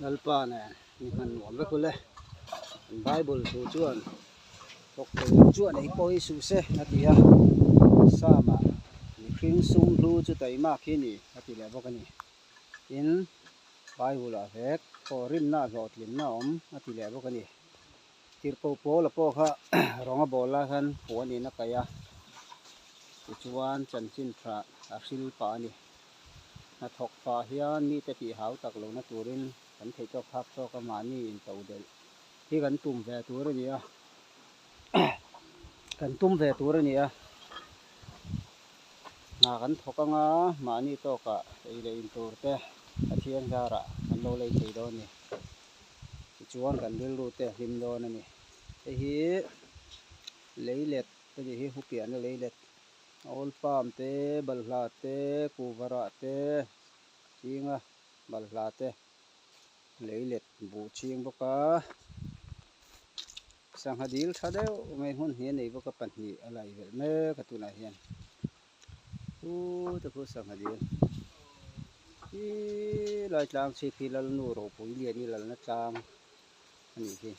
Lalpa nen ni hman nuam vek ule. Kan Bible thu chuan thawk thei lo chuan ei pawh hi suh se a ti a, Psalm ah mihring sum hlu chu taimak hi ni a ti leh bawk a ni. Tin, Bible ah vek pawh rinna hlawhtlinna a awm a ti leh bawk a ni. Tirhkoh Paula pawh kha rawng a bawl lai khan puan in a kaih a, tichuan chanchin tha a hril pah a ni. Hnathawk pah hian mite tih hau tak lohna turin kan theih tawk phak tawk a mahni into delh hi kan tum ve tur a ni a, kan tum ve tur a ni a. Hna kan thawk anga mahni tawkah ei leh in tur te Pathian zarah kan lo lei thei dawn a ni. Tichuan kan rilru te a hlim dawn a ni. Hei hi leilet a nih hi hupiahna leilet awl palm te balhla te kuhva rah te chinga balhla te leilet buh ching bawk a sangha dil tha deuh mai hmun hi a nei bawk a pahnih a laih velh mek a tunah hian. Chu te khu sangha dil hi lai tlang chhip hi Lalnu Ropui Liani lalna tlang a nih hi.